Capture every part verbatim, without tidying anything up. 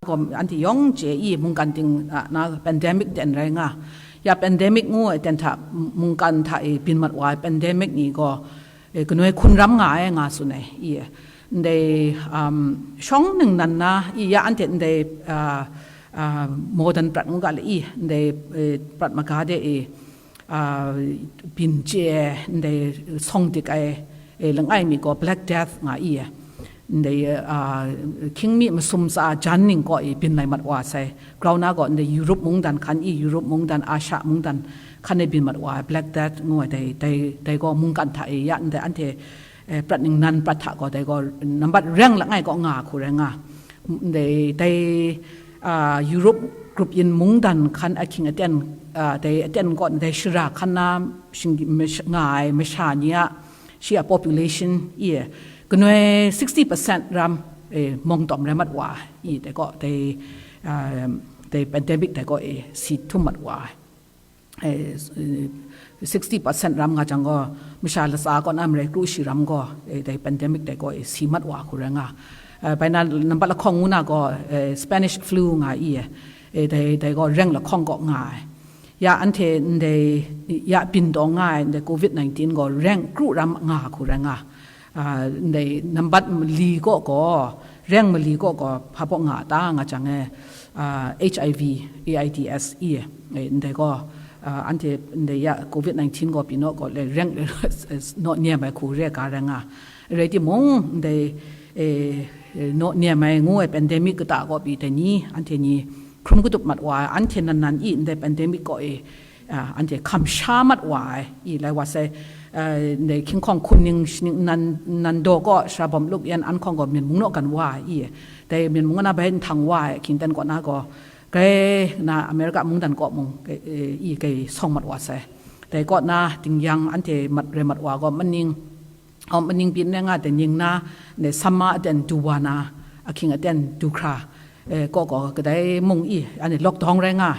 gaw anhte yawng chye i, mungkan ting a na pandemic ten rai nga. Ya pandemic ngu ai ten hta, mungkan hta e byin mat wa ai pandemic ni gaw, e, kanoi hkun ram nga ai nga tsun ai i. Ndai, um, shawng ningnan na i, ya anhte ndai, uh, uh, modern prat ngu ga le i, ndai, e, prat maga de e, a, byin chye ai, ndai sawng dik ai, e, langai mi gaw Black Death nga i, ndai, a, hkying mi masum tsa jan ning kaw i byin lai mat wa sai. Grau na gaw ndai Europe mungdan hkan i, Europe mungdan, Asia mungdan hkan e byin mat wa ai Black Death ngu ai dai, dai, dai gaw mungkan hta e ya ndai anhte, e, prat ningnan prat hta gaw dai gaw nambat reng langai kaw nga hku rai nga. Ndai, dai, a, Europe group yin mungdan hkan ahkying aten, a, dai aten kaw ndai shara hkan na shing-, masha-, nga ai masha ni a, shi a population i, kanoi sixty percent ram, e, mawng tawm rai mat wa i, dai kaw, dai, a, dai pandemic dai kaw e, si htum mat wa ai. E, sixty percent ram nga jang gaw, masha latsa kaw na marai kru shi ram gaw, e, dai pandemic dai gaw, e, si mat wa hku rai nga. E, bai na nambat lahkawng ngu na gaw, e, Spanish flu nga i, e, dai, dai gaw reng lahkawng kaw nga ai. Ya anhte ndai, ya byin taw nga ai, ndai covid nineteen gaw reng kru ram nga hku rai nga. A, ndai nambat mali kaw gaw, reng mali kaw gaw, hpa baw nga ta nga jang e, a, H I V, A I D S, e, e, ndai gaw, a, anhte ndai ya covid nineteen gaw pyi naw gaw le reng naw nem ai hku re ga rai nga. Rai timung, ndai, e, e, naw nem ai ngu ai pandemic kata kaw pyi dai ni, anhte ni hkrum katup mat wa ai, anhte nan nan i ndai pandemic kaw e, a, anhte hkam sha mat wa ai, i lai wa sai, a, ndai hkying hkawng hkun ning shaning nan, nan daw kaw sara bawm lup yan an hkawng gaw Myen mung naw gan wa ai, i dai Myen mung na bai nhtang wa ai, hkying ten kaw na gaw, grai na America mungdan kaw mung, e, i grai sawng mat wa sai. Dai kaw na, dingyang anhte mat rai mat wa gaw, maning, Awng maning byin rai nga, dai ning na, ne, sama aten du wa na, ahkying aten du hkra, e, kaw gaw kadai mung i, anhte lockdown rai nga,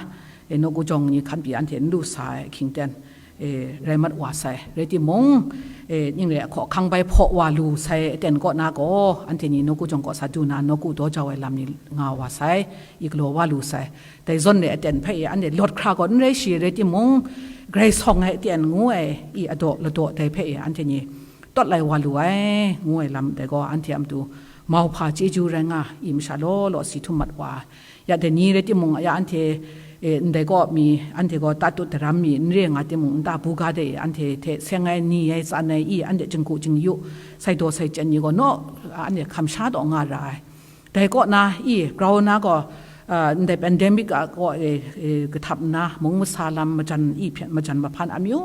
e, nawku jawng ni hkan pyi anhte n lu sa ai ahkying ten, e, rai mat wa sai. Rai timung, e, ning re ai hkawhkang bai hpaw wa lu sai aten kaw na gaw, anhte ni nawku jawng kaw sa du na, nawku daw jau ai lam ni nga wa sai, i galaw wa lu sai. Dai zawn re aten hpe i, anhte lawt hkra gaw n rai shi, rai timung, grai sawng ai aten ngu ai, i adaw ladaw dai hpe i, anhte ni tawt lai wa lu ai, ngu ai lam dai gaw, anhte a matu mauhpa chyeju rai nga, i masha law law si htum mat wa. Ya dai ni rai timung, ya anhte, e, ndai kaw mi, anhte gaw tatut daram mi n re nga timung, nta buga de anhte hte seng ai, ni ai, tsan ai, i anhte jingku jingyu, sai daw sai chyen ni gaw naw, anhte hkam sha taw nga ra ai. Dai kaw na, i, grau na gaw, a, ndai pandemic a kaw e, e, kahtap nna, mung masa lam majan i hpyen, majan mahpan amyu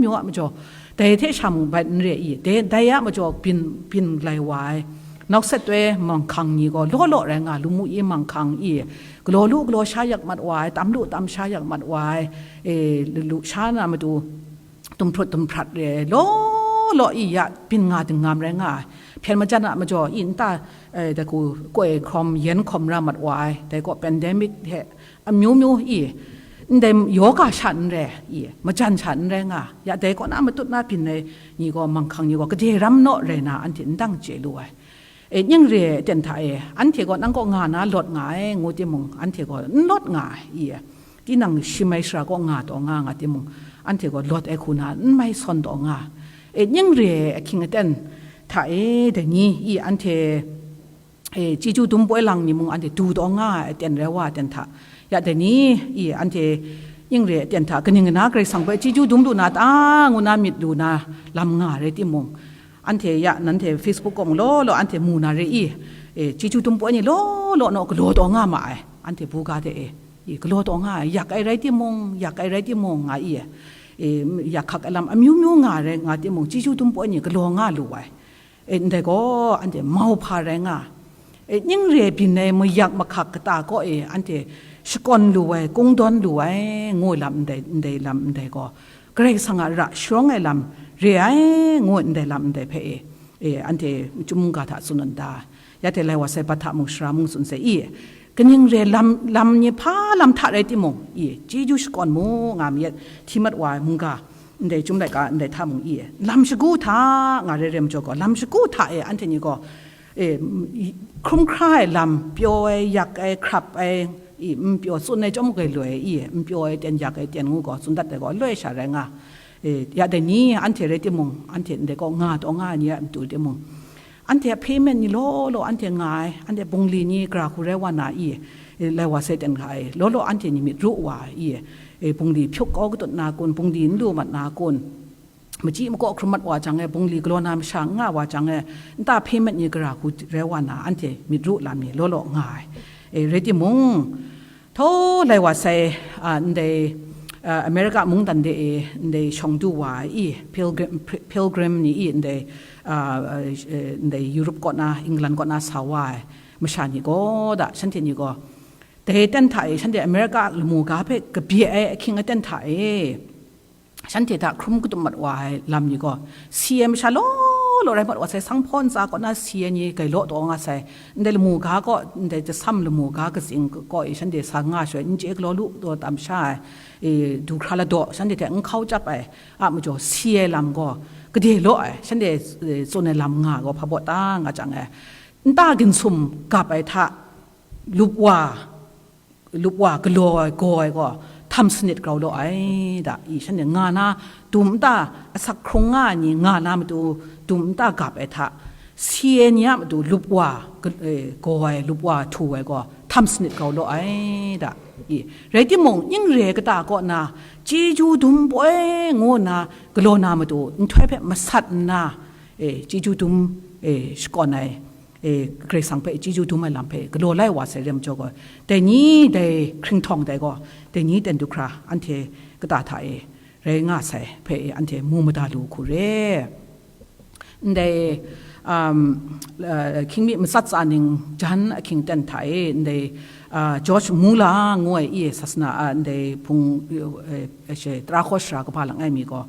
myu a majaw, dai hte sha mung bai n re i, dai, dai a majaw byin, byin lai wa ai. Nau set toi manghkang ni gaw law law rai nga, lamu i manghkang i, galaw lu galaw sha yak mat wa ai, tam lu tam sha yak mat wa ai, e, lu, lu sha na matu, tumhprut tumhprat re ai, law law i ya byin nga dingngam rai nga ai. Hpyen majan a majaw i nta, e, daku koi hkawm yen hkawm ra mat wa ai, dai kaw pandemic hte amyu myu i, ndai yoga sha n rai i, majan sha n rai nga, ya dai kaw na matut na byin ai ni gaw, manghkang ni gaw, gade ram naw rai na anhte n dang chye lu ai. E, ning re ai aten hta e, anhte gaw nang kaw nga na lawt nga ai, ngu timung, anhte gaw n lawt nga ai, i, tinang shim ai shara kaw nga taw nga, nga timung, anhte gaw lawt ai hku na n mai sawn taw nga. E, ning re ai ahkying aten hta e, dai ni, i, anhte, e, chyeju dum poi lang ni mung anhte du taw nga ai aten rai wa ai aten hta, ya dai ni, i, anhte ning re ai aten hta, kaning na Karai Kasang hpe chyeju dum lu na ta, ngu na myit lu na lam nga rai timung, anhte ya nanhte Facebook kaw mung law law anhte mu na re i, e, chyeju dum poi ni law law naw galaw taw nga ma ai, anhte buga de e, i, galaw taw nga ai, yak ai rai timung, yak ai rai timung nga i, e, yak hkak ai lam amyu myu nga rai nga timung, chyeju dum poi ni galaw nga lu ai. E, ndai gaw anhte mauhpa rai nga, e, ning re byin ai mayak mahkak kata kaw e anhte shakawn lu ai, kungdawn lu ai, ngu ai lam ndai, ndai lam ndai gaw, Karai Kasang a ra sharawng ai lam re ai, ngu ai ndai lam ndai hpe e, e, anhte chyum mungga hta tsun nta, ya hte lai wa sai, bat hta mung, sara mung tsun sai i, kaning re lam, lam ni hpa lam hta rai timung, i, chyeju shakawn mu nga myit, hti mat wa ai mungga, ndai chyum laika ndai hta mung i, lam shagu hta nga rai rai majaw gaw, lam shagu hta e anhte ni gaw, E, hkrum hkra ai lam, pyaw ai, yak ai, hkrap ai, i, n pyaw tsun ai chyawm galoi, i, n pyaw ai ten, yak ai ten ngu gaw, tsun dat ai gaw, loi sha rai nga. E, ya dai ni, anhte rai timung, anhte ndai kaw nga taw nga ai ni a matu timung, anhte a payment ni law law, anhte nga ai, anhte bungli ni gara hku rai wa na, i, e, lai wa sai ten ga ai, law law anhte ni myit ru wa, i, e, bungli hpyuk kau katut na kun, bungli n lu mat na kun, machyi makaw hkrum mat wa jang e, bungli galaw na masha n nga wa jang e, nta hpe mat ni gara hku rai wa na, anhte myit ru lam mi law law nga ai. E, rai timung, thaw lai wa sai, a, ndai, a, America mungdan de e, ndai shawng du wa ai, i, pilgrim, pilgrim ni i, ndai, a, e, ndai Europe kaw na, England kaw na sa wa ai masha ni gaw, da, shanhte ni gaw, dai ten hta e, shanhte America lamu ga hpe kabye ai ahkying aten hta e, shanhte hta hkrum katup mat wa ai lam ni gaw, si ai masha law law rai mat wa sai, sanghpaw ntsa kaw na si ai ni gai law taw nga sai, ndai lamu ga kaw, ndai jasam lamu ga katsing kaw e shanhte sa nga shoi, n chye galaw lu taw tam sha ai, e, du hkra ladaw shanhte hte n hkau chyap ai a majaw, si ai lam gaw kade law ai, shanhte, e, tsun ai lam nga gaw hpa baw ta nga jang e, nta ginsum gap ai hta, lup wa, lup wa galaw ai, gaw ai gaw, htam sanit grau law ai, da, i shanhte nga na, dum nta asak hkrung nga ai ni nga na matu, dum nta gap ai hta, si ai ni a matu, lup wa, ga-, e, gaw ai, lup wa htu ai gaw, htam sanit grau law ai, da, i, rai timung, ning re kata kaw na, chyeju dum poi ngu nna, galaw na matu, nhtoi hpe masat nna, e, chyeju dum, e, shakawn ai, e, Karai Kasang hpe chyeju dum ai lam hpe galaw lai wa sai re majaw gaw, dai ni dai hkringhtawng dai gaw, dai ni ten du hkra anhte kata hta e rai nga sai hpe anhte mu mada lu hku re. Ndai, um, uh, hkying mi matsat tsa ning jan ahkying ten hta e, ndai, uh, George Muller ngu ai, i, sasana, uh, ndai hpung, uh, she, tara hkaw shara kaba langai mi gaw,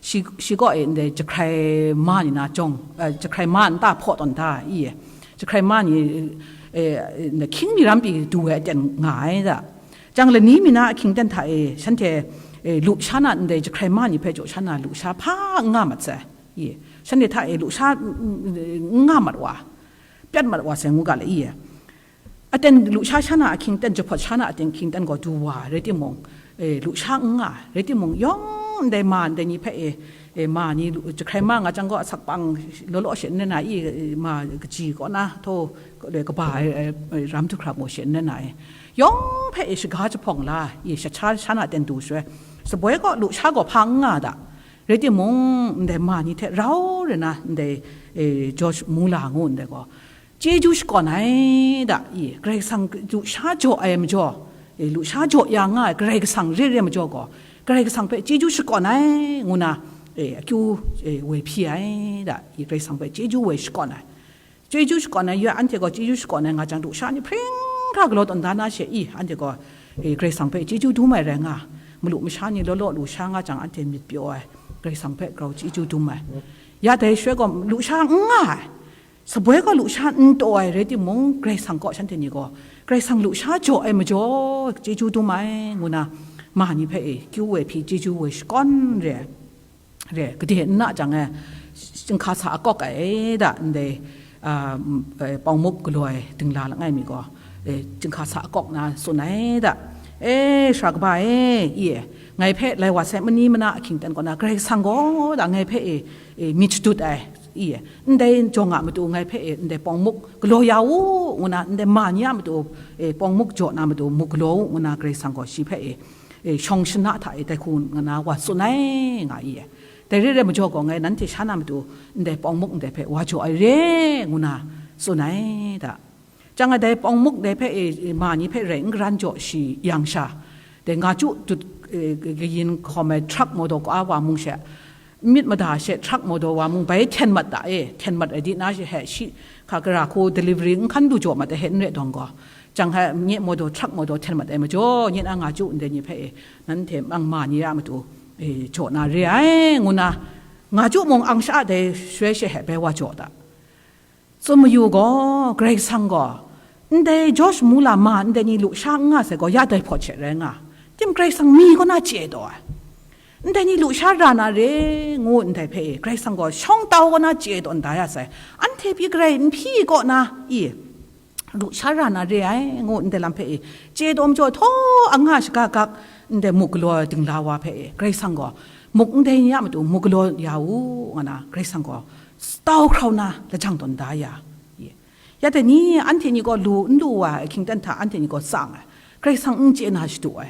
shi, shi kaw e ndai jahkrai ma ni na jawng, eh, jahkrai ma nta hpaw tawn da, i, jahkrai ma ni, eh, eh, hkying mi ram pyi du ai aten nga ai da. Jang lani mi na ahkying ten hta e, shanhte, eh, lusha na ndai jahkrai ma ni hpe jaw sha na lusha hpa n nga mat sai, i, shanhte hta e lusha n, n, n nga mat wa, pyat mat wa sai ngu ga le, i, aten lusha sha na ahkying ten, jahpawt sha na aten hkying ten gaw du wa ai, rai timung, e, lusha n nga ai, rai timung, yawng ndai ma ndai ni hpe e, e, ma ni lu-, jahkrai ma nga jang gaw, asak pang law law she n rai na i, e, ma kaji kaw na, thaw, e, kaba ai, e, e, ram du hkra maw she n rai na e, yawng hpe e, shaga jahpawng la, i, shat sha sha na ten du shaloi, saboi gaw lusha gaw hpa n nga da, rai timung, ndai ma ni hte rau rai na, ndai, e, George Muller ngu ndai gaw, chyeju shakawn ai da, i, Karai Kasang lusha jaw ai majaw, e, lusha jaw ya nga ai Karai Kasang re re majaw gaw, Karai Kasang hpe chyeju shakawn ai ngu na, e, akyu, e, woi hpyi ai da, i, Karai Kasang hpe chyeju woi shakawn ai. Chyeju shakawn ai, ya anhte gaw chyeju shakawn ai nga jang, lusha ni hpring hkra galaw tawn da na she, i, anhte gaw, e, Karai Kasang hpe chyeju dum ai rai nga, malu masha ni law law lusha nga jang, anhte myit pyaw ai, Karai Kasang hpe grau chyeju dum ai. Ya dai shaloi gaw, lusha n nga ai, saboi gaw lusha n taw ai rai timung, Karai Kasang kaw shanhte ni gaw, Karai Kasang lusha jaw ai majaw, chyeju dum ai, ngu na, ma ni hpe e, kyu woi hpyi chyeju woi shakawn re ai, re ai, gade n na jang e, chyinghka sa akawk ai da, ndai, a, m, e, pawng muk galaw ai dingla langai mi gaw, e, chyinghka sa akawk na tsun ai da, e, sara kaba e, i e, ngai hpe lai wa sai mani mana ahkying ten kaw na, Karai Kasang gaw da ngai hpe e, e, myit shadut ai, i e, ndai jawng a matu ngai hpe e, ndai pawng muk galaw ya u, ngu na, ndai ma ni a matu, e, pawng muk jaw na matu muk galaw u, ngu na, Karai Kasang gaw shi hpe e, e, shawng shana hta e dai hku nga na wa tsun ai, nga i e. Dai re ai majaw gaw, ngai nanhte sha na matu, ndai pawng muk ndai hpe wa jaw ai re, ngu na tsun ai da. Chyang a dai pawng muk dai hpe, e, e, ma ni hpe rai n garan jaw shi yang sha, dai nga chyu dut, e, kayin hkawm ai truck maw daw, ka wa mung she, myit mada she, truck maw daw wa mung bai hten mat da e, hten mat ai di na she he, shi hka gara hku delivery n hkan du jaw mat ai he n re dawng gaw, chyang he nye maw daw, truck maw daw hten mat ai majaw, nye na nga chyu ndai ni hpe e, nanhte mang ma ni a matu, e, jaw na re ai, ngu na, nga chyu mung ang sha dai shaloi she he bai wa jaw da. Tsun mayu gaw, Karai Kasang gaw, ndai George Muller ma ndai ni lusha n nga sai gaw, ya dai hpawt she rai nga. Tim Karai Kasang mi kaw na chye taw ai. Ndai ni lusha ra na re ngu ndai hpe e, Karai Kasang gaw shawng tau kaw na chye tawn da ya sai. Anhte pyi garai n hpyi kaw na i, lusha ra na re ai ngu ndai lam hpe e, chye tawn majaw htaw anga shaga gak ndai muk galaw dingla wa hpe e, Karai Kasang gaw muk ndai ni a matu muk galaw ya u, nga na Karai Kasang gaw tau hkrau na lajang tawn da ya. Ya dai ni, anhte ni gaw lu n lu wa ai ahkying ten hta anhte ni gaw tsang ai, Karai Kasang n chye na shadu ai.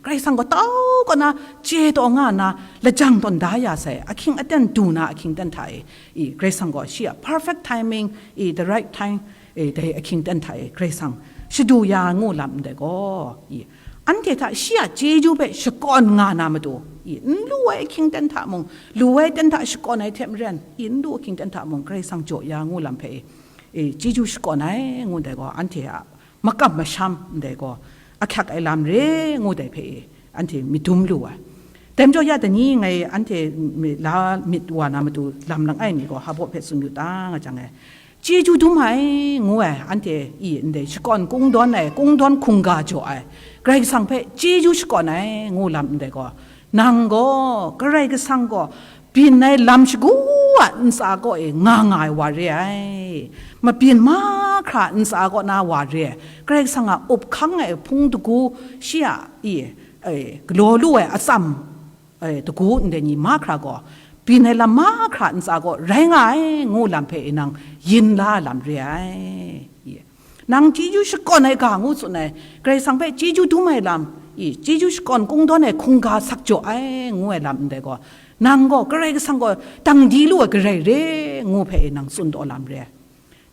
Karai Kasang gaw tau kaw na chye taw nga nna lajang tawn da ya sai, ahkying aten du na ahkying ten hta e, i, Karai Kasang gaw shi a perfect timing, i, the right time, e, dai ahkying ten hta e Karai Kasang shadu ya ngu lam ndai gaw, i, anhte hta shi a chyeju hpe shakawn nga na matu, i, n lu ai ahkying ten hta mung, lu ai ten hta shakawn ai hte maren, i, n lu ahkying ten hta mung Karai Kasang jaw ya ngu lam hpe, e, chyeju shakawn ai ngu ndai gaw, anhte a makam masham ndai gaw, ahkyak ai lam re ngu dai hpe, e, anhte myit dum lu ai. Dai majaw ya dai ni ngai anhte mi-, la myit wa na matu lam langai mi gaw, hpa baw hpe tsun yu ta nga jang e, chyeju dum ai ngu ai, anhte i ndai shakawn kungdawn ai, kungdawn hkungga jaw ai, Karai Kasang hpe chyeju shakawn ai ngu lam ndai gaw, nang gaw Karai Kasang gaw byin ai lam shagu a ntsa kaw e nga nga ai wa re ai. Mabyin mahkra ntsa kaw na wa re ai. Karai Kasang a up hkang ai hpung dagu shi a, i, e, galaw lu ai atsam, e, dagu ndai ni mahkra gaw, byin ai lam mahkra ntsa kaw rai nga ai ngu lam hpe e nang yin la ai lam re ai. I. Nang chyeju shakawn ai ga ngu tsun ai, Karai Kasang hpe chyeju dum ai lam, i, chyeju shakawn kungdawn ai hkungga sak jaw ai ngu ai lam ndai gaw, nang gaw Karai Kasang gaw dang di lu ai Karai re ngu hpe e nang tsun taw lam re ai.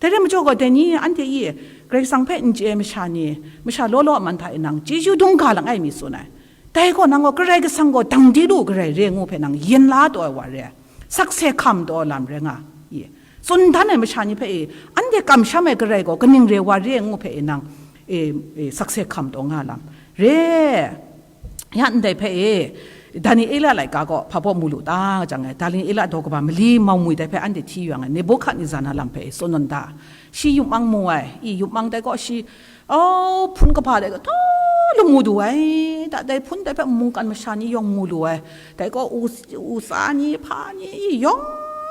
Dai rai majaw gaw, dai ni anhte i, Karai Kasang hpe n chye ai masha ni, masha law law a man hta e nang chyeju dum ga langai mi tsun ai. Dai gaw nang gaw Karai Kasang gaw dang di lu Karai re ngu hpe nang yin la taw ai wa re ai, sakse hkam taw lam re nga, i, tsun dan ai masha ni hpe e, anhte kamsham ai Karai gaw kaning re wa re ngu hpe e nang, e, e, sakse hkam taw nga lam re. Ya ndai hpe e, Daniela laika gaw hpa baw mu lu ta nga jang e, Daniela daw kaba mali mau mwi dai hpe anhte hti yang e, Nebuhkadneza na lam hpe e, tsun nawn da. Shi yupmang mu ai, i, yupmang dai gaw shi, Au, hpun kaba dai gaw, ta lamu du ai, da, dai hpun dai hpe mungkan masha ni yawng mu lu ai, dai gaw u, u tsa ni, hpa ni, i, yawng,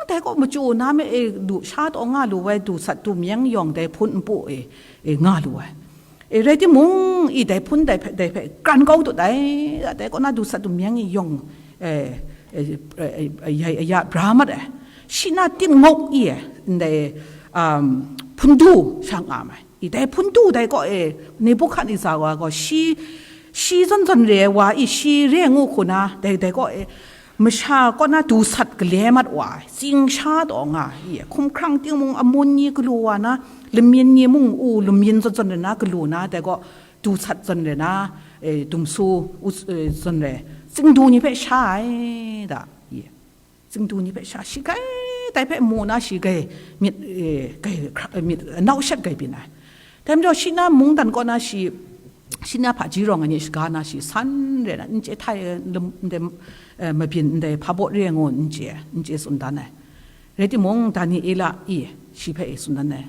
dai gaw machyu na me e, lu sha taw nga lu ai, du sat du myeng yawng dai hpun npu e, e, nga lu ai. E, rai timung, i, dai hpun dai hpe, dai hpe kran kau tut ai, da, dai gaw na du sat du myeng i yawng, e, e, e, e, ya, ya bra mat ai. Shi na tingngok i, e, ndai, um, hpun du sha nga mai. I dai hpun du dai kaw e, Nebuhkadneza wa gaw shi, shi zawn zawn re ai wa i, shi re ngu hku na, dai, dai kaw e, masha kaw na du sat gale mat wa ai, tsing sha taw nga ai, i hkumhkrang ting mung amun ni galu wa na, lamyin ni mung u lamyin zawn zawn re na galu na, dai kaw du sat zawn re na, e, dumsu u, e, zawn re, tsingdu ni hpe sha ai da, i. Tsingdu ni hpe sha shi gai, dai hpe mu na shi gai, myit, e, gai hkra, myit, nau shat gai byin ai. Dai majaw shi na mungdan kaw na shi, shi na hpaji rawng ai ni shaga na shi san re na, n chye htai, lum, ndai, e, mabyin ndai hpa baw re ngu n chye, n chye tsun dan ai. Rai timung, Daniela i, shi hpe e tsun dan ai.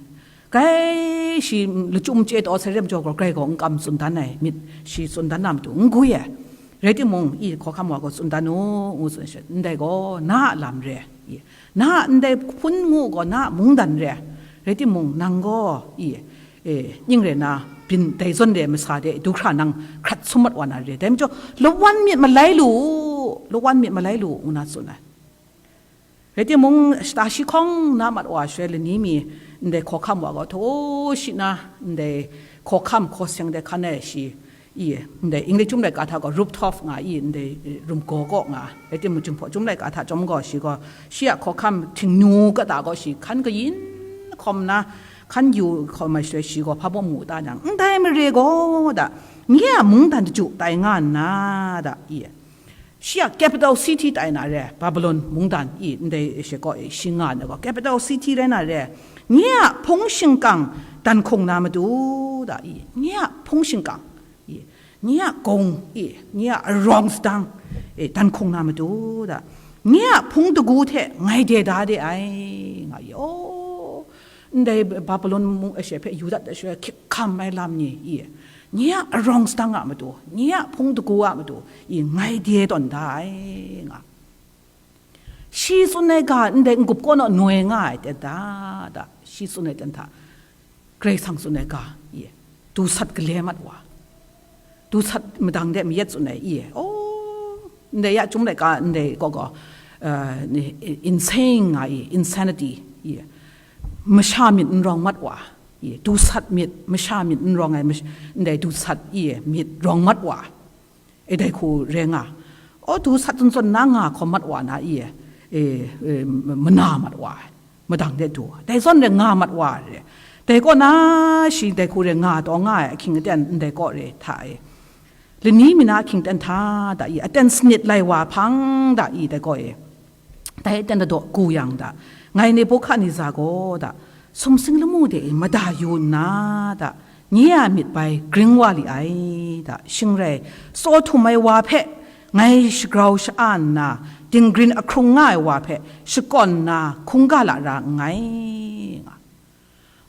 Gai shi lachyum chye taw sai re majaw gaw, grai gaw n kam tsun dan ai myit, shi tsun dan na matu n gwi ai. Rai timung, i hkawhkam wa gaw tsun dan u, ngu tsun sha, ndai gaw na a lam re ai. I, na a ndai hpun ngu gaw na a mungdan re ai. Rai timung, nang gaw, i, e, ning rai na, byin dai zawn re ai masa de, du hkra nang hkrat sum mat wa na re ai. Dai majaw, lawan myit malai lu u, lawan myit malai lu u, ngu na tsun ai. Rai timung, shata shi hkawng na mat wa shaloi lani mi, ndai hkawhkam wa gaw, htaw shi na, ndai hkawhkam hkaw seng de hkan ai shi, i, ndai English chyum laika hta gaw rooftop nga i, ndai rumgaw kaw nga, rai timung, Jinghpaw chyum laika hta chyawm gaw shi gaw, shi a hkawhkam htingnu kata gaw shi hkan kayin hkawm na, hkan yu hkawm ai shaloi shi gaw hpa baw mu ta jang, ndai mare gaw da, nye a mungdan daju tai nga nna da, i, Shi a capital city tai na re, Babylon mungdan i, ndai she kaw e, shi nga na gaw, capital city rai na re, nye a hpung shingkang dan hkung na matu da i, nye a hpung shingkang i, nye a gawng i, nye a arawng sadang e, dan hkung na matu da, nye a hpung dagu hte ngai de da de ai, nga i, aw, ndai Babylon mung e she hpe yu dat da she hkyip hkam ai lam ni i, nye a arawng sadang a matu, nye a hpung dagu a matu, i ngai de tawn da ai nga. Shi tsun ai ga ndai n-gup kaw naw noi nga ai ten ta, da, shi tsun ai ten hta, Karai Kasang tsun ai ga, i, dusat gale mat wa, dusat madang de mayat tsun ai, i, oh, ndai ya chyum laika ndai kaw gaw, uh, insane nga i, insanity, i, masha myit n rawng mat wa, i, dusat myit, masha myit n rawng ai, mash-, ndai dusat, i, myit rawng mat wa, e dai hku rai nga. O, dusat zawn zawn na nga hkawm mat wa na, i, e, e, mana mat wa ai, madang de du, dai zawn rai nga mat wa ai re. Dai kaw na shi dai hku rai nga taw nga ai ahkying aten ndai kaw re hta e, lani mi na ahkying ten hta da i, aten sanit lai wa hpang da i, dai kaw e, dai aten dadaw gu yang da, ngai Nebuhkadneza gaw da, sumsing lamu de e mada yu nna da, nye a myit bai gring wa li ai da, shing rai, tsaw htum ai wa hpe ngai shagrau sha-a nna, dinggrin ahkrung nga ai wa hpe shakawn nna hkungga lara nngai nga.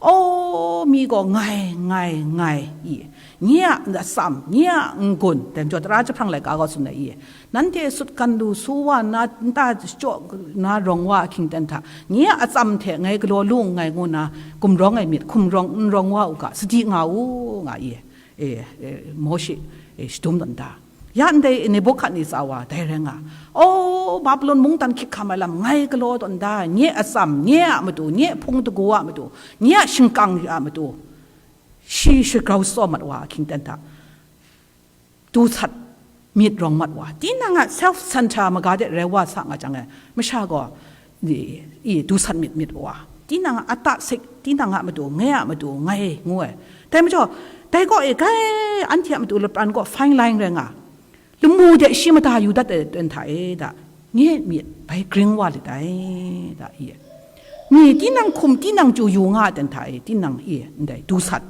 O, mi gaw ngai, ngai, ngai, i, nye a atsam, nye a n-gun, dai majaw tara jahprang laika gaw tsun ai, i, nanhte sutgan lu su wa nna, nta shachyaw na rawng wa ahkying ten hta, nye a atsam hte ngai galaw lu nngai ngu nna, gumrawng ai myit hkum rawng n rawng wa u ga, sadi nga u, nga i, e, e, Mawshe, e, shadum tawn da. Ya ndai Nebuhkadneza wa dai rai nga, o, Babilon mungdan hkyik hkam ai lam ngai galaw tawn da, nye atsam, nye a matu, nye hpung dagu a matu, nye a shingkang a matu, shi shagrau tsaw mat wa ahkying ten hta, dusat myit rawng mat wa, tinang a self center maga de rai wa sa nga jang e, masha gaw, i, i, dusat myit myit wa, tinang a ata sik, tinang a matu, ngai a matu, ngai ngu ai. Dai majaw, dai kaw e, kai, anhte a matu lapran gaw fine line rai nga, lamu de shi mada yu dat ai ten hta e da, nye myit bai gring wa lit ai da, i, mi tinang hkum, tinang chyu yu nga ai ten hta e, tinang, i, ndai dusat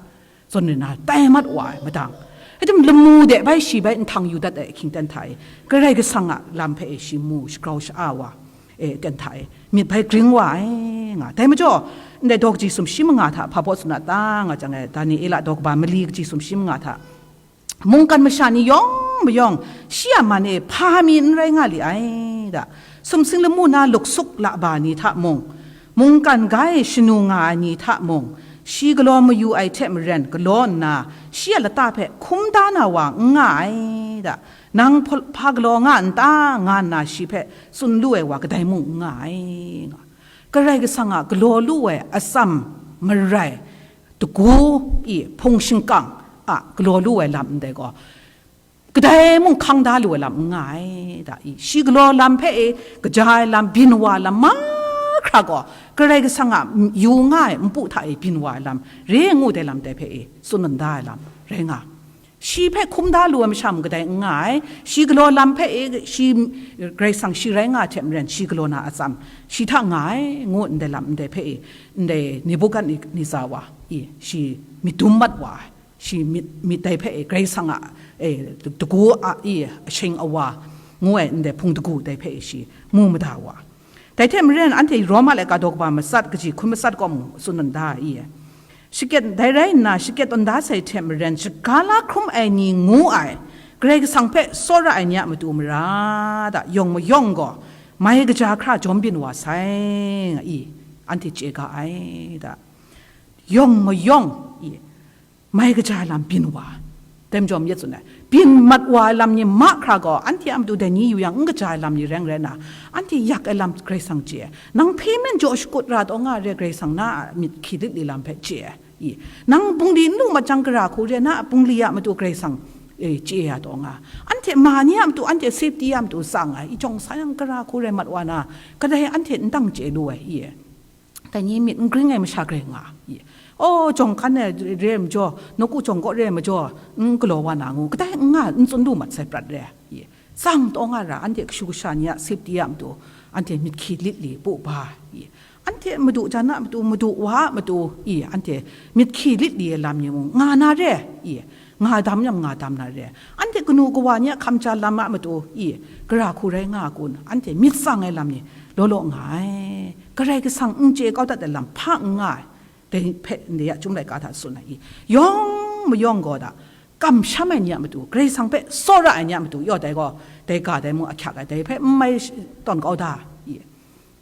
zawn rai na tai mat wa ai madang. Hkye jang lamu de bai shi bai nhtang yu dat ai ahkying ten hta e, Karai Kasang a lam hpe e shi mu shagrau sha-a wa, e, ten hta e, myit bai gring wa ai nga. Dai majaw, ndai daw kaji sumshi manga hta hpa baw tsun a ta nga jang e, Daniela daw kaba mali kaji sumshi manga hta, mungkan masha ni yawng mayawng shi a man e hpa mi n rai nga li ai da, sumsing lamu na luksuk laba ni hta mung, mungkan ga e shanu nga ai ni hta mung, shi galaw mayu ai hte maren galaw nna, shi a lata hpe hkum da na wa n nga ai da, nang hpa, hpa galaw nga n ta, nga nna shi hpe tsun lu ai wa kadai mung n nga ai nga. Karai Kasang a galaw lu ai atsam marai, dagu i hpung shingkang a galaw lu ai lam ndai gaw, kadai mung hkang da lu ai lam n nga ai da i, shi galaw lam hpe e kaja ai lam, byin wa ai lam mahkra gaw, Karai Kasang a yu nga ai npu hta e byin wa ai lam, re ngu dai lam dai hpe e tsun da ai lam rai nga. Shi hpe hkum da lu ai masha mung kadai n nga ai, shi galaw lam hpe e shi, Karai Kasang shi rai nga ai hte maren, shi galaw na atsam shi hta nga ai, ngu ndai lam ndai hpe e, ndai Nebuhkadneza wa i, shi myit dum mat wa ai, shi myit, myit dai hpe e, Karai Kasang a, e, dagu a, i, ashing awa, ngu ai ndai hpung dagu dai hpe e shi mu mada wa. Dai hte maren, anhte Roma laika daw kaba matsat kaji hkun matsat gaw mung tsun tawn da ai, i, shakyen, dai rai nna, shakyen tawn da sai hte maren, shaga la hkrum ai ni ngu ai, Karai Kasang hpe tsawra ai ni a matu mara da, yawng mayawng gaw mai kaja hkra jawm byin wa sai, nga i, anhte chye ga ai da. Yawng mayawng i, mai kaja ai lam byin wa, dai majaw myit tsun ai, byin mat wa ai lam ni mahkra gaw, anhte a matu dai ni yu yang, n kaja ai lam ni rai n rai na, anhte yak ai lam Karai Kasang chye ai. Nang hpe men jaw shakut ra taw nga re, Karai Kasang na a myit hkyi lit li lam hpe chye ai. I, nang bungli n lu mat jang, gara hku re, na a bungli a matu Karai Kasang, e, chye ya taw nga. Anhte ma ni a matu, anhte safety a matu tsang ai, i jawng sa yang, gara hku rai mat wa na, kadai anhte n dang chye lu ai, i. Dai ni myit n gring ai masha grai nga, i. O, jawng hkan e re ai majaw, nawku jawng kaw re ai majaw, n galaw wa na ngu, kadai n nga, n tsun lu mat sai prat re, i. Tsang taw nga ra, anhte kashu kasha ni a safety a matu, anhte myit hkyi lit li pu ba, i. Anhte madu jan a matu, madu wa a matu, i, anhte myit hkyi lit li ai lam ni mung nga na re, i. Nga dam yang nga dam na re. Anhte kanu kawa ni a hkam ja lam a matu, i, gara hku rai nga a kun, anhte myit tsang ai lam ni law law nga ai. Karai Kasang n chye kau dat ai lam hpa n nga ai. Dai hpe ndai ya chyum laika hta tsun ai, i. Yawng mayawng gaw da, kamsham ai ni a matu, Karai Kasang hpe tsawra ai ni a matu, yaw dai gaw, dai ga dai mung ahkyak ai, dai hpe n mai sh-, tawn kau da, i.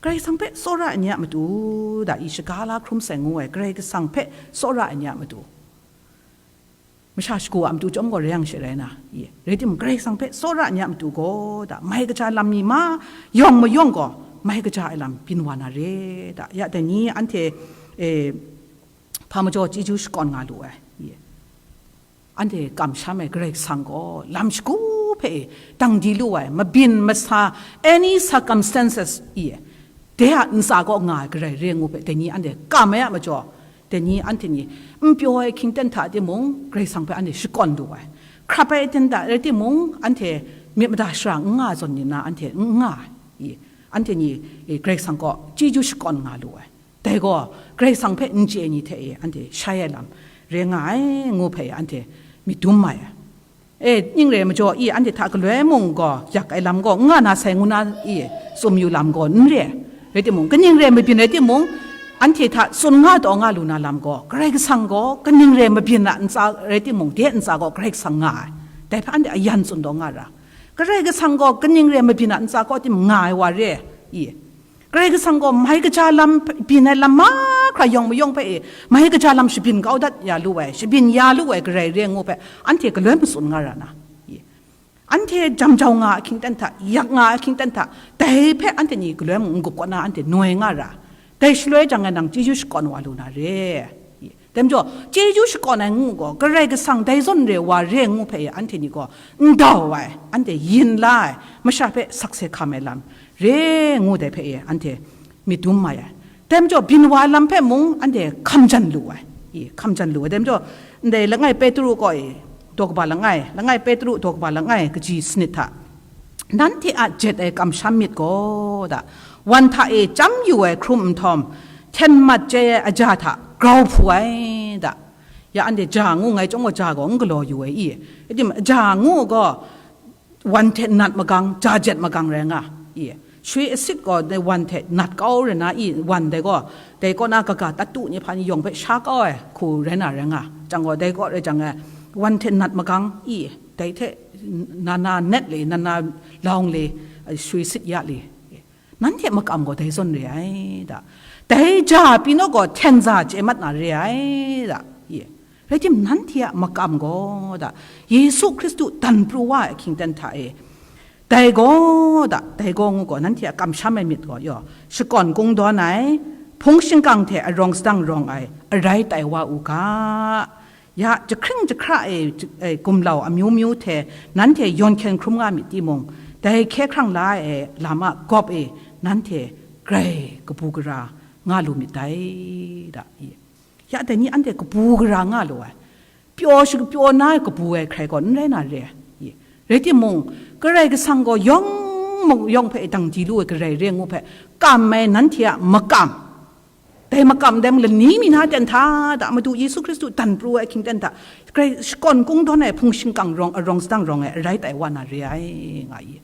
Karai Kasang hpe tsawra ai ni a matu, da i shaga la hkrum sai ngu ai, Karai Kasang hpe tsawra ai ni a matu. Masha shagu a matu chyawm gaw rai yang she rai na, i. Rai timung, Karai Kasang hpe tsawra ai ni a matu gaw, da, mai kaja lam mi ma, yawng mayawng gaw, mai kaja ai lam byin wa na re, da. Ya dai ni anhte, e, hpa majaw chyeju shakawn nga lu ai, i. Anhte kamsham ai Karai Kasang gaw lam shagu hpe e dang di lu ai, mabyin masa, any circumstances, i, de a ntsa kaw nga ai Karai re ngu hpe, dai ni anhte kam ai a majaw, dai ni anhte ni n pyaw ai hkying ten hta timung, Karai Kasang hpe anhte shakawn lu ai. Hkrap ai ten hta rai timung, anhte myit mada shara n nga zawn ni na, anhte n nga ai, i, anhte ni, e, Karai Kasang kaw chyeju shakawn nga lu ai. Dai gaw, Karai Kasang hpe n chye ai ni hte e, anhte shai ai lam rai nga ai, ngu hpe anhte myit dum mai ai. E, ning re ai majaw, i, anhte hta galoi mung gaw, yak ai lam gaw, n nga na sai ngu na, i, tsun yu lam gaw, n re ai. Rai timung, kaning re ai mabyin rai timung, anhte hta tsun nga taw nga lu na lam gaw, Karai Kasang gaw, kaning re ai mabyin a ntsa rai timung, de ntsa gaw, Karai Kasang nga ai. Dai hpe anhte a yan tsun taw nga ra. Karai Kasang gaw, kaning re ai mabyin a ntsa kaw tim nga ai wa re, i. Karai Kasang gaw mai kaja lam byin ai lam mahkra yawng mayawng hpe e, mai kaja lam shabyin kau dat ya lu ai, shabyin ya lu ai Karai re ngu hpe, anhte galoi matsun nga ra na, i. Anhte jam jau nga a hkying ten hta, yak nga a hkying ten hta, dai hpe anhte ni galoi mung n-gup kaw na anhte noi nga ra. Dai shaloi jang e nang chyeju shakawn wa lu na re, i. Dai majaw, chyeju shakawn ai ngu gaw, Karai Kasang dai zawn re wa re ngu hpe e, anhte ni gaw n dau ai, anhte yin la ai, masha hpe sakse hkam ai lam re ngu dai hpe e, anhte myit dum mai ai. Dai majaw, byin wa ai lam hpe mung anhte hkam jan lu ai, i, hkam jan lu ai. Dai majaw, ndai langai Petru kaw e, daw kaba langai, langai Petru daw kaba langai kaji sanit hta, nanhte a jet ai kamsham myit gaw, da, wan hta e chyam yu ai hkrum nhtawm, hten mat chye ai aja hta grau hpu ai, da. Ya anhte ja ngu ngai chyawm gaw, ja gaw n galaw yu ai i? Rai timung, ja ngu gaw, wan hte nat magang, ja jet magang rai nga i? Shwi asit gaw dai wan hte nat kau rai na i? Wan dai gaw, dai kaw na kaga tatu ni hpa ni yawng hpe sha kau ai hku rai na rai nga. Jang gaw, dai kaw rai jang e, wan hte nat magang i? Dai hte nana net le, nana lawng le, shwi sit ya le. Nanhte makam gaw dai zawn re ai, da. Dai ja pyi naw gaw hten za chye mat na re ai, da. Ye. Rai tim, nanhte a makam gaw, da, Yesu Hkristu dan pru wa ai hkying ten hta e, dai gaw, da, dai gaw ngu gaw, nanhte a kamsham ai myit gaw, yaw, shakawn kungdawn ai, hpung shingkang hte arawng sadang rawng ai, arai tai wa u ga. Ya, jahkring jahkra e, j-, e, gumlau amyu myu hte nanhte yawn hkyen hkrum nga myit timung, dai hkye hkrang la ai lam a gawp e nanhte grai kabu gara nga lu myit dai, da, i. Ya, dai ni anhte kabu gara nga lu ai, pyaw shapyaw na ai kabu ai hkrai gaw n rai na re ai, i. Rai timung, Karai Kasang gaw yawng mung yawng hpe dang di lu ai Karai re ngu hpe kam ai nanhte a makam, dai makam dai mung lani mi na ten hta, da, Madu Yesu Hkristu dan pru ai hkying ten hta, grai shakawn kungdawn ai hpung shingkang rawng, arawng sadang rawng ai arai tai wa na re ai, nga i.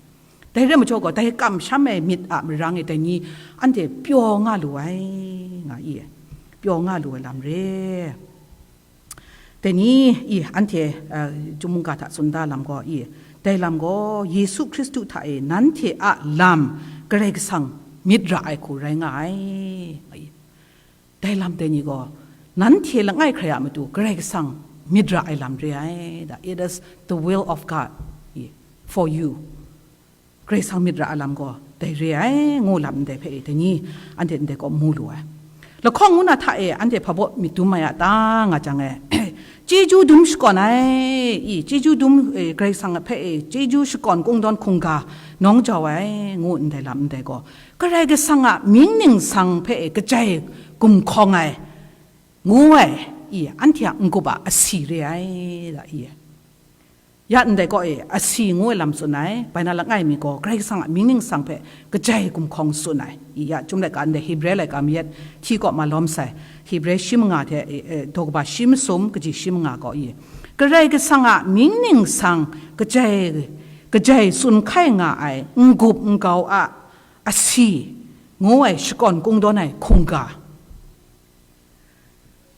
Dai re ai majaw gaw, dai kamsham ai myit a marang e dai ni anhte pyaw nga lu ai, nga i. Pyaw nga lu ai lam re. Dai ni i, anhte, a, chyum mungga hta tsun da lam gaw i, dai lam gaw Yesu Hkristu hta e nanhte a lam Karai Kasang myit ra ai hku rai nga ai, nga i. Dai lam dai ni gaw, nanhte langai hkrai a matu Karai Kasang myit ra ai lam re ai, da, it is the will of God, i, for you. Karai Kasang myit ra ai lam gaw dai re ai, ngu lam ndai hpe e, dai ni anhte ndai kaw mu lu ai. Lahkawng ngu na hta e, anhte hpa baw myit dum mai a ta, nga jang e, chyeju dum shakawn ai, i, chyeju dum, e, Karai Kasang hpe e, chyeju shakawn kungdawn hkungga nawng jau ai, ngu ndai lam ndai gaw, Karai Kasang a mying ningsang hpe e, kajai gumhkawng ai, ngu ai, i, anhte a n-gup a asi re ai, da, i. Ya ndai kaw e, asi ngu ai lam tsun ai, bai na langai mi gaw, Karai Kasang a mying ningsang hpe kajai gumhkawng tsun ai, i, ya, chyum laika ndai Hebre laika mayat hti kaw malawm sai, Hebre shi manga hte, e, e, daw kaba shi masum, kaji shi manga kaw i, Karai Kasang a mying ningsang kajai, kajai tsun hkai nga ai, n-gup n-gau a asi, ngu ai shakawn kungdawn ai hkungga.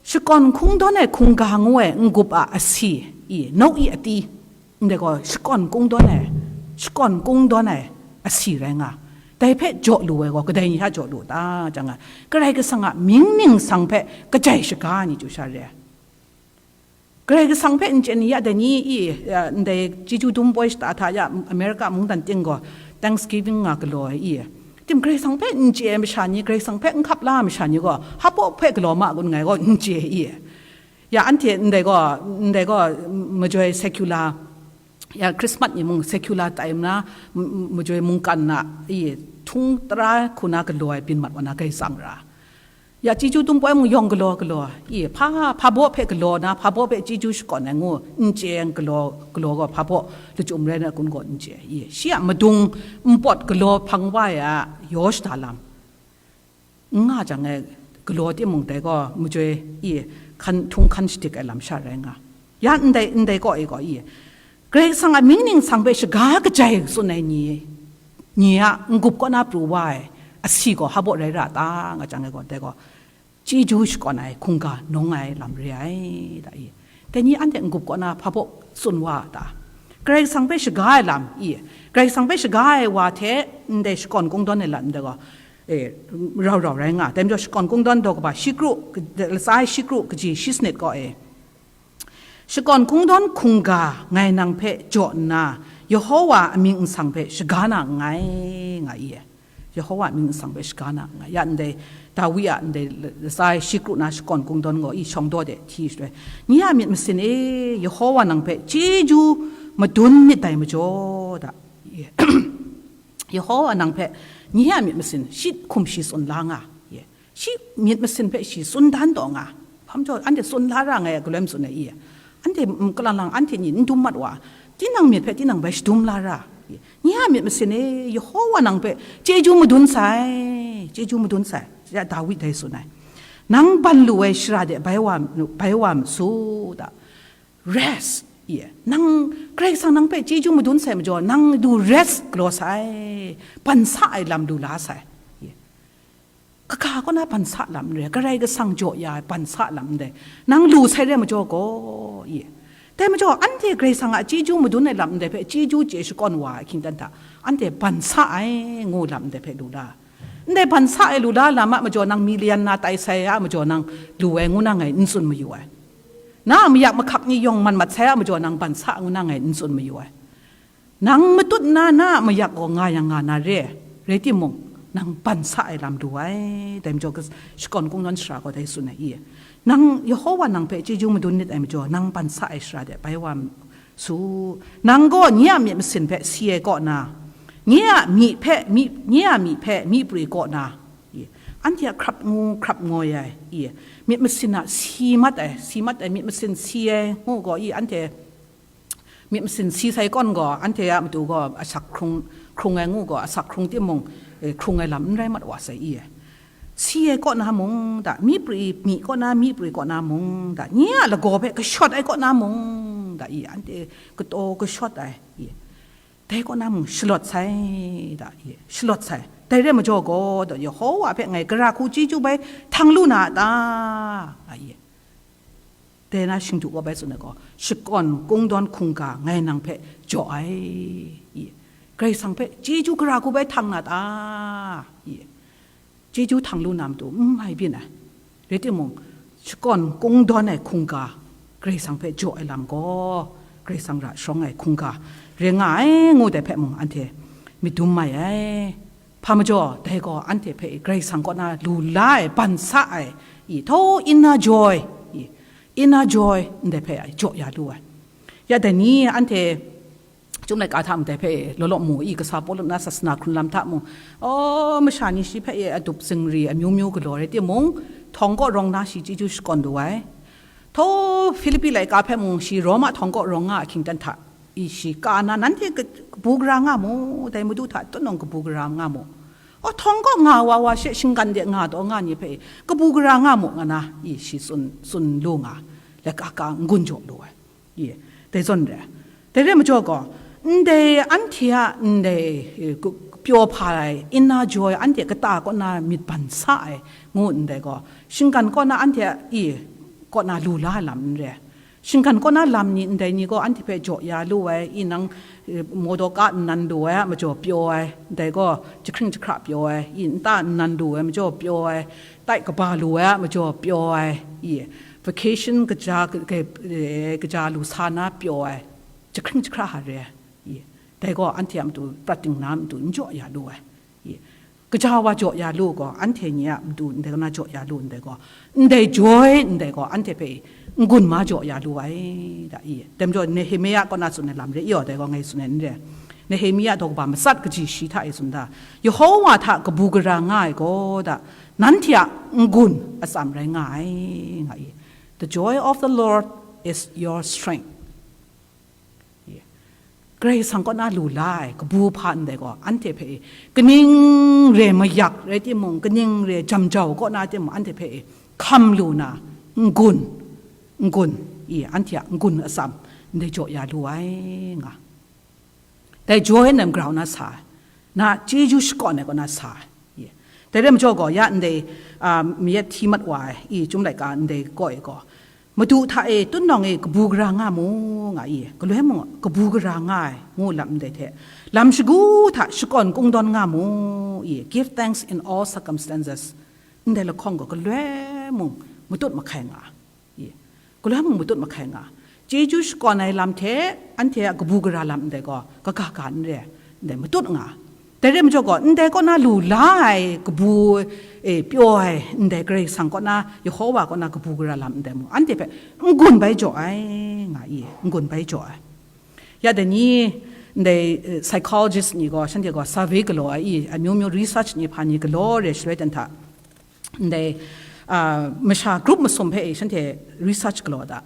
Shakawn kungdawn ai hkungga ngu ai n-gup a asi, i, no i ati, ndai gaw shakawn kungdawn ai, shakawn kungdawn ai asi rai nga, dai hpe jaw lu ai gaw kadai ni hta jaw lu ta, jang nga, Karai Kasang a mying ningsang hpe kajai shaga ai ni chyu sha re ai. Karai Kasang hpe n chye ni ya dai ni i, ya, ndai chyeju dum poi shata hta ya, America mungdan ting gaw Thanksgiving nga galaw ai i. Tim Karai Kasang hpe n chye ai masha ni, Karai Kasang hpe n hkap la ai masha ni gaw, hpabaw hpe galaw ma kun ngai gaw n chye i. Ya, anhte ndai gaw, ndai gaw, majoi secular, ya, Christmas ni mung secular tai nna, m-, m-, majoi mungkan na i, htung tara hku na galaw ai byin mat wa na Karai Kasang ra. Ya, chyeju dum poi mung yawng galaw galaw, i, hpa, hpabaw hpe galaw na, hpabaw hpe chyeju shakawn ai ngu, n chye ai galaw, galaw gaw hpabaw lachyum rai na kun gaw n chye, i, shi a madung npawt galaw hpang wa ai a yaw shada lam, n nga jang e, galaw timung dai gaw majoi, i, hkan, htung hkan shadik ai lam sha rai nga. Ya ndai, ndai kaw e gaw, i, Karai Kasang a mying ningsang hpe shaga kajai tsun ai ni, ni a n-gup kaw na pru wa ai asi gaw hpabaw rai ra ta nga jang e gaw, dai gaw chyeju shakawn ai hkungga nawng ai lam re ai, da i. Dai ni anhte n-gup kaw na hpabaw tsun wa ta? Karai Kasang hpe shaga ai lam i, Karai Kasang hpe shaga ai wa hte ndai shakawn kungdawn ai lam ndai gaw, e, rau rau rai nga. Dai majaw shakawn kungdawn daw kaba shi kru, latsa ai shi kru kaji shi sanit kaw e, shakawn kungdawn hkungga ngai nang hpe jaw nna, Yehowa a mying nsang hpe shaga na nngai, nga i. Yehowa a mying nsang hpe shaga na nngai. Ya ndai, Dawi a ndai latsa ai shi kru na shakawn kungdawn gaw i shawng daw de hti shaloi, nye a myit masin e, Yehowa nang hpe chyeju madun myit dai majaw, da. Yehowa nang hpe nye a myit masin shi hkum shi tsun la nga, ye, shi myit masin hpe shi tsun dan taw nga. Hpa majaw anhte tsun la ra ngai ai galoi matsun ai i? Anhte, mm, kalang lang anhte ni n dum mat wa, tinang myit hpe tinang bai shadum la ra, ye, nye a myit masin e, Yehowa nang hpe chyeju madun sai, chyeju madun sai. Ya, Dawi dai tsun ai, nang ban lu ai shara de bai wa, bai wa ma su, da. Rest, ye, nang, Karai Kasang nang hpe chyeju madun sai majaw, nang du rest galaw sai, ban sa ai lam du la sai, ye. Kaga kaw na ban sa lam n re, Karai Kasang jaw ya ai ban sa lam ndai, nang lu sai re majaw gaw, ye. Dai majaw, anhte Karai Kasang a chyeju madun ai lam ndai hpe chyeju chye shakawn wa ai hkying dan hta, anhte ban sa ai ngu lam ndai hpe lu la. Ndai ban sa ai lu la lam a majaw nang milian na tai sai a majaw nang lu ai ngu na ngai n tsun mayu ai. Na a mayak mahkak ni yawng man mat sai a majaw nang ban sa ngu na ngai n tsun mayu ai. Nang matut na, na a mayak gaw nga yang nga na re, rai timung, nang ban sa ai lam du ai. Dai majaw, kas-, shakawn kungdawn shara gaw dai tsun ai i. Nang, Yehowa nang hpe chyeju madun nit ai majaw, nang ban sa ai shara de bai wa su. Nang gaw nye a myit masin hpe si ai kaw na, nye a myi hpe, myi, nye a myi hpe myi pri kaw na, i, anhte a hkrap ngu, hkrap ngoi ai, i, myit masin a si mat ai, si mat ai, myit masin si ai ngu gaw, i, anhte myit masin si sai kawn gaw, anhte a matu gaw asak hkrung, hkrung ai ngu gaw, asak hkrung timung, eh, hkrung ai lam n rai mat wa sai i. Si ai kaw na mung da, myi pri, myi kaw na, myi pri kaw na mung da, nye a lagaw hpe kashawt ai kaw na mung da, i, anhte kataw kashawt ai, i, dai kaw na mung shalawt sai, da, i, shalawt sai. Dai rai majaw gaw, da, Yehowa hpe ngai gara hku chyeju bai htang lu na a ta? A, i. Dai na shingdu wa bai tsun ai gaw, shakawn kungdawn hkungga ngai nang hpe jaw ai, i. Karai Kasang hpe chyeju gara hku bai htang na ta? I. Chyeju htang lu na matu n mai byin ai. Rai timung, shakawn kungdawn ai hkungga, Karai Kasang hpe jaw ai lam gaw, Karai Kasang ra sharawng ai hkungga rai nga ai, ngu dai hpe mung anhte myit dum mai ai. Hpa majaw, dai gaw anhte hpe Karai Kasang kaw na lu la ai, ban sa ai, i, thaw inner joy, i, inner joy ndai hpe jaw ya lu ai. Ya dai ni anhte Chyum laika hta mung dai hpe law law mu i, kasa Pawlu na sasana hkrun lam hta mung, aw, masha ni shi hpe e adup zingri amyu myu galaw rai timung, htawng kaw rawng na shi chyeju shakawn lu ai. Htaw Hpilipi laika hpe mung shi Roma htawng kaw rawng nga ahkying dan hta i, shi ka na, nanhte ka-, kabu gara nga mu, dai Madu hta tunawng kabu gara nga mu. Aw, htawng kaw nga wa wa she shinggan de nga taw nga ni hpe e, kabu gara nga mu nga na i, shi tsun, tsun lu nga, laika ka n-gun jaw lu ai. I, dai zawn re. Dai re majaw gaw, ndai anhte a ndai, eh, gu-, pyaw hpa ai, inner joy, anhte kata kaw na myit ban sa ai, ngu ndai gaw, shinggan kaw na anhte a, i, kaw na lu la ai lam n re. Shinggan kaw na lam ni ndai ni gaw anhte hpe jaw ya lu ai, i nang, eh, motor ka nnan lu ai a majaw pyaw ai, ndai gaw jahkring jahkra pyaw ai, i nta nnan lu ai majaw pyaw ai, tai kaba lu ai a majaw pyaw ai, i vacation kaja, ka-, eh, kaja lu sa na pyaw ai, jahkring jahkra hta re ai, i dai gaw anhte a matu prat ding na matu n jaw ya lu ai. I, kaja wa jaw ya lu gaw, anhte ni a matu ndai kaw na jaw ya lu ndai gaw, ndai joy ndai gaw, anhte hpe n-gun ma jaw ya lu ai, da i. Dai majaw Nehemia kaw na tsun ai lam re, i, dai gaw ngai tsun ai n re. Nehemia daw kaba matsat kaji shi hta e tsun da, Yehowa hta kabu gara nga ai gaw, da, nanhte a n-gun atsam rai nga ai, nga i. The joy of the Lord is your strength. Karai Kasang kaw na lu la ai kabu hpa ndai gaw, anhte hpe e kaning re mayak rai timung, kaning re jam jau kaw na timung, anhte hpe e hkam lu na, n-gun, n-gun, i, anhte a n-gun atsam ndai jaw ya lu ai nga. Dai jaw ai nem grau na sa ai, na chyeju shakawn ai kaw na sa ai. Dai rai majaw gaw, ya ndai, a, mayat hti mat wa ai, i, Chyum laika ndai kaw e gaw, Madu hta e, tut nawng e kabu gara nga mu, nga i, galoi mung kabu gara nga ai, ngu lam ndai hte, lam shagu hta shakawn kungdawn nga mu, i, give thanks in all circumstances, ndai lahkawng gaw galoi mung matut mahkai nga, i, galoi mung matut mahkai nga, chyeju shakawn ai lam hte anhte a kabu gara lam ndai gaw kaga ga n re, ndai matut nga. Dai rai majaw gaw, ndai kaw na lu la ai kabu, e, pyaw ai, ndai Karai Kasang kaw na, Yehowa kaw na kabu gara lam ndai mung, anhte hpe n-gun bai jaw ai, nga i, n-gun bai jaw ai. Ya dai ni, ndai, e, psychologist ni gaw, shanhte gaw survey galaw ai i, amyu myu research ni hpa ni galaw re shaloi dan hta, ndai, a, masha group masum hpe e shanhte research galaw da.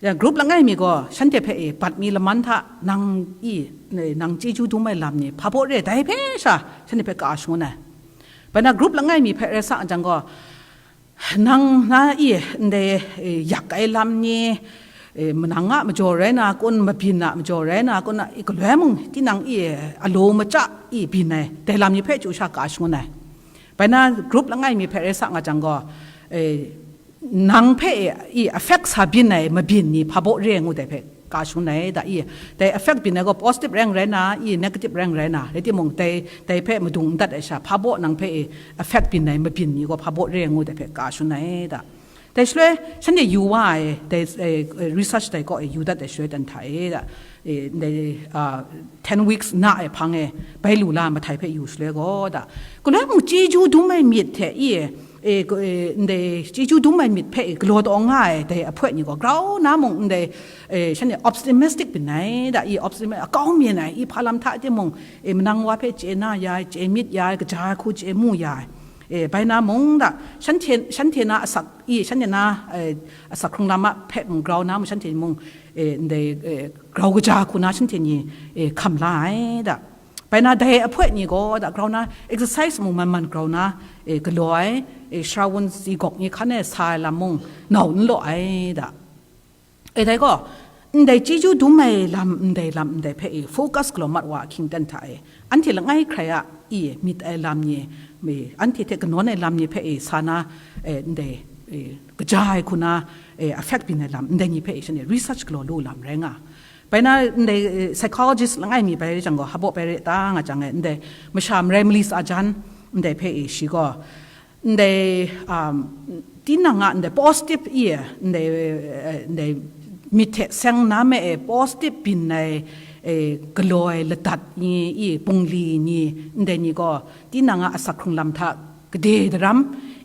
Ya, group langai mi gaw shanhte hpe e bat mi laman hta nang i, nang chyeju dum ai lam ni hpa baw re, dai hpe sha shanhte hpe ka shangun ai. Bai na group langai mi hpe rai sa jang gaw, nang na i ndai, e, yak ai lam ni, e, manang a majaw rai na kun, mabyin a majaw rai na kun, i galoi mung tinang i, alo maja i byin ai, dai lam ni hpe chyu sha ka shangun ai. Bai na group langai mi hpe rai sa nga jang gaw, e, nang hpe e, i affect sa byin ai mabyin ni hpa baw re ngu dai hpe ka shangun ai da i, dai affect byin ai gaw positive rai rai na, i negative rai rai na, rai timung dai, dai hpe madung n dat ai sha, hpa baw nang hpe e affect byin ai mabyin ni gaw hpa baw re ngu dai hpe ka shangun ai da. Dai shaloi, shanhte yu wa ai, dai, e, research dai kaw e yu dat ai shaloi dan hta e da, e, dai, a, ten weeks na ai hpang e, bai lu la mahtai hpe yu shaloi gaw da, galoi mung chyeju dum ai myit hte i, e, ko-, e, ndai chyeju dum ai myit hpe e galaw taw nga ai dai ahpoi ni gaw grau na mung ndai, e, shanhte optimistic byin ai da i, optimistic akau myin ai i, hpa lam hta timung, e, manang wa hpe chye na ya ai, chye myit ya ai, kaja ai hku chye mu ya ai, e, bai na mung da, shanhte, shanhte na asak i, shanhte na, e, asak hkrung lam a hpe mung grau na mung shanhte mung, e, ndai, e, grau kaja hku na shanhte ni, e, hkam la ai da. Bai na dai ahpoi ni gaw da grau na exercise mung man man grau na, e, galaw ai, e, Shrawun si gawk ni hkan e sa ai lam mung nau n law ai da. E dai gaw, ndai chyeju dum ai lam, ndai lam, ndai hpe e focus galaw mat wa ahkying ten hta e, anhte langai hkrai a i myit ai lam ni, e, anhte hte kanawn ai lam ni hpe e sa na, e, ndai, e, kaja ai hku na, e, affect byin ai lam, ndai ni hpe e shanhte research galaw lu lam rai nga. Bai na ndai, e, psychologist langai mi bai rai jang gaw, hpa baw bai re ta nga jang e, ndai masha marai mali sa jan, ndai hpe e shi gaw, ndai, um, tinang a ndai positive i, ndai, e, ndai myit hte seng na me e positive byin ai, e, galaw ai ladat ni i, bungli ni, ndai ni gaw, tinang a asak hkrung lam hta, gade daram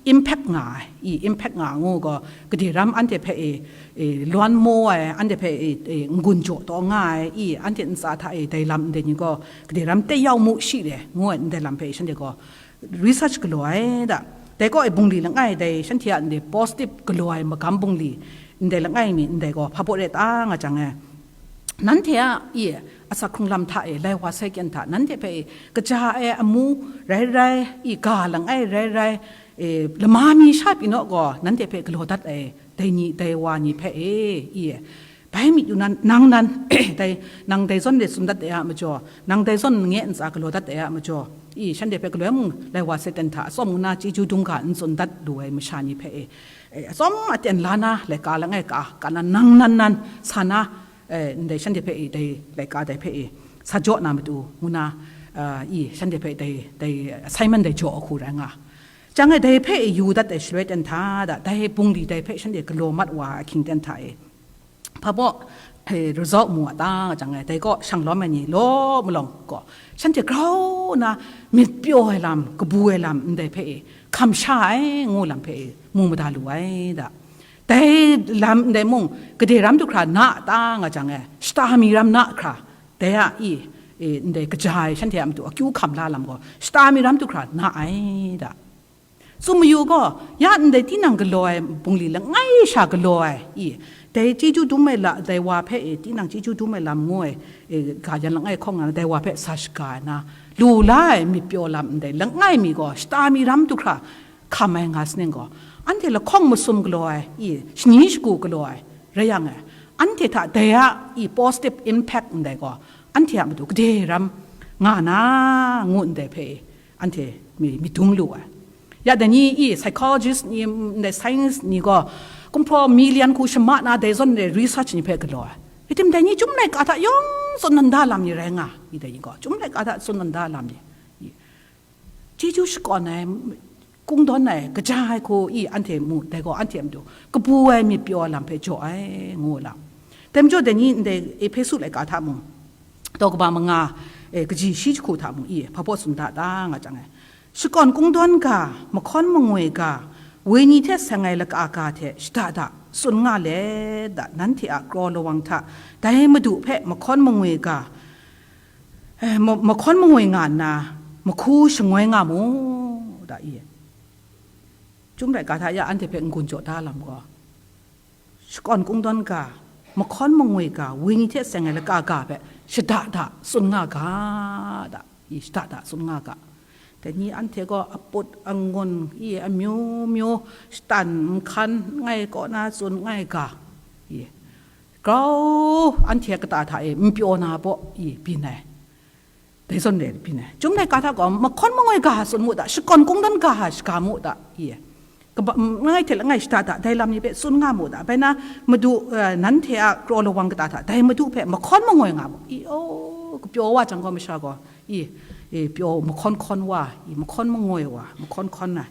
impact nga ai, i impact nga ngu gaw, gade ram anhte hpe e, e, lwan maw ai, anhte hpe e, e, n-gun jaw taw nga ai, i anhte ntsa hta e dai lam ndai ni gaw, gade ram tei yau mu shi re, ngu ai ndai lam hpe shanhte gaw research galaw ai da. Dai kaw e bungli langai dai shanhte a ndai positive galaw ai magam bungli ndai langai mi ndai gaw hpa baw re ta nga jang e, nanhte a i asak hkrung lam hta e, lai wa sai kyen hta, nanhte hpe e, kaja ai amu rai rai, i ga langai rai rai, e, lama mi sha pyi naw gaw, nanhte hpe galaw dat ai, dai ni, dai wa ni hpe e, i, bai myit yu nan, nang nan, dai, nang dai zawn de tsun dat ai a majaw, nang dai zawn nge ntsa galaw dat ai a majaw, I, shanhte hpe galoi mung lai wa Satan hta atsawm ngu na chyeju dum ga n tsun dat lu ai masha ni hpe e, e, atsawm aten la na laika langai ka, ka na nang nan nan sa na, e, ndai shanhte hpe e, dai laika dai hpe e, sa jaw na matu ngu na, a, i, shanhte hpe dai, dai assignment dai jaw ahku rai nga. Chyang e dai hpe e yu dat ai shaloi ten hta da, dai bungli dai hpe shanhte galaw mat wa ahkying ten hta e, hpa baw, e, result mu a ta nga jang e, dai kaw shang lawm ai ni law malawng gaw, shanhte grau na myit pyaw ai lam, kabu ai lam ndai hpe e, hkam sha ai ngu lam hpe e, mu mada lu ai da. Dai lam ndai mung, gade ram du hkra na a ta nga jang e, shata mi ram na hkra, dai a i, e, ndai kaja ai shanhte a matu akyu hkam la lam gaw, shata mi ram du hkra na ai da. Tsun mayu gaw, ya ndai tinang galaw ai bungli langai sha galaw ai, i, dai chyeju dum ai la, dai wa hpe, e, tinang chyeju dum ai lam ngu ai, e, ga yan langai hkawng na, dai wa hpe sa shaga ai na, lu la ai myit pyaw lam ndai langai mi gaw, shata mi ram du hkra hkam ai nga saning gaw, anhte lahkawng masum galaw ai, i, shani shagu galaw ai, rai yang e, anhte hta dai a, i, positive impact ndai gaw, anhte a matu gade ram nga na ngu ndai hpe, anhte mi, mi dung lu ai. Ya dai ni i psychologist ni, ndai science ni gaw, kumhpraw million hku shama na dai zawn re research ni hpe galaw ai. Rai tim dai ni chyum laika hta yawng tsun dan da lam ni rai nga, i dai ni gaw, chyum laika hta tsun dan da lam ni. I, chyeju shakawn ai, kungdawn ai, kaja ai hku i anhte mu, dai gaw anhte a matu, kabu ai myit pyaw ai lam hpe jaw ai, ngu lam. Dai majaw dai ni ndai Ehpesu laika hta mung, daw kaba manga, e, kaji shi jahku hta mung i, hpa baw tsun da ta nga jang e, shakawn kungdawn ga, mahkawn mangoi ga, wenyi hte seng ai laka ga hte shada da tsun nga let da, nanhte a kraw lawang hta dai Madu hpe mahkawn mangoi ga, e, ma-, mahkawn mangoi nga nna, mahku shangoi nga mu, da i. Chyum laika hta ya anhte hpe n-gun jaw da lam gaw, shakawn kungdawn ga, mahkawn mangoi ga, wenyi hte seng ai laka ga hpe shada da tsun nga ga, da i, shada da tsun nga ga. Dai ni anhte gaw aput angun i amyu myu, shatan nhkan ngai kaw na tsun ngai ga, i, grau anhte kata hta e n pyaw na baw i byin ai. Dai zawn re byin ai. Chyum laika hta gaw, mahkawn mangoi ga tsun mu da, shakawn kungdawn ga shaga mu da, i, kaba, langai hte langai shada da, dai lam ni hpe tsun nga mu da, bai na Madu, eh, nanhte a kraw lawang kata hta, dai Madu hpe mahkawn mangoi nga mu, i, o, kapyaw wa jang gaw masha gaw, i, i, pyaw mahkawn hkawn wa, i, mahkawn mangoi wa, mahkawn hkawn na,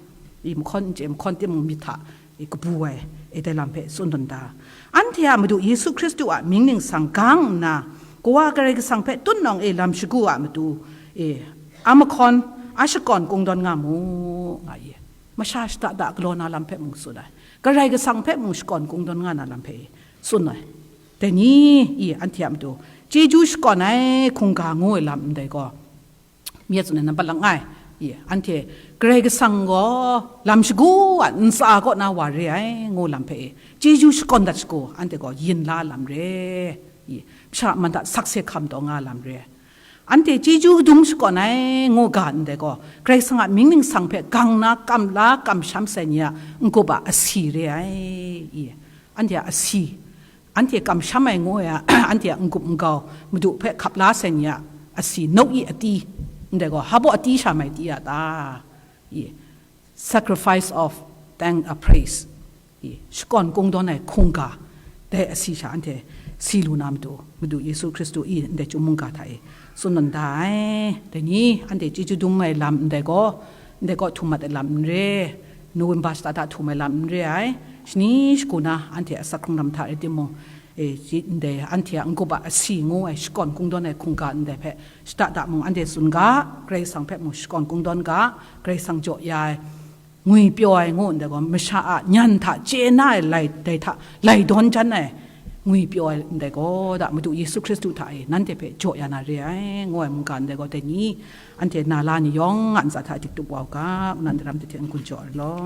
i, mahkawn n chye, mahkawn timung myit hta, e, kabu ai, e, dai lam hpe tsun dan da. Anhte a Madu Yesu Hkristu a mying ningsang gang nna, Kawa Karai Kasang hpe tutnawng e lam shagu a matu, e, a mahkawn, a shakawn kungdawn nga mu, nga i. Masha shada da galaw na lam hpe mung tsun ai. Karai Kasang hpe mung shakawn kungdawn nga na lam hpe tsun ai. Dai ni, i, anhte a matu, chyeju shakawn ai hkungga ngu ai lam ndai gaw, mi e tsun ai nampat langai, i, anhte Karai Kasang gaw lam shagu a ntsa kaw na wa re ai, ngu lam hpe e, chyeju shakawn dat shagu, anhte gaw yin la lam re, i, masha man hta sakse hkam taw nga lam re. Anhte chyeju dum shakawn ai, ngu ga ndai gaw, Karai Kasang a mying ningsang hpe gang na kam la kamsham sai ni a n-gup a asi re ai, i, anhte a asi, anhte kamsham ai ngu ai a, anhte a n-gup n-gau, Madu hpe hkap la sai ni a asi, no i ati, ndai gaw, hpa baw ati sha mai ti a ta? I, sacrifice of thank, a praise. I, shakawn kungdawn ai hkungga, dai asi sha anhte si lu na matu, Madu Yesu Hkristu i ndai chyum mungga hta e tsun dan da ai. Dai ni, anhte chyeju dum ai lam ndai gaw, ndai gaw htum mat ai lam n re, November shata hta htum ai lam n re ai, shani shagu na anhte a asak hkrung lam hta rai timung, e, ji ndai anhte a n-gup a asi ngu ai shakawn kungdawn ai hkungga ndai hpe shada da mung anhte tsun ga, Karai Kasang hpe mung shakawn kungdawn ga, Karai Kasang jaw ya ai, ngwipyaw ai ngu ndai gaw, masha a nyan hta chye na ai lai, dai hta lai dawn jan ai, ngwipyaw ai ndai gaw, da Madu Yesu Hkristu hta e nanhte hpe jaw ya na re ai, ngu ai mungga ndai gaw, dai ni, anhte na la ni yawng a ntsa hta dik tup wa u ga, nnan daram hte hte n-gun jaw ai law.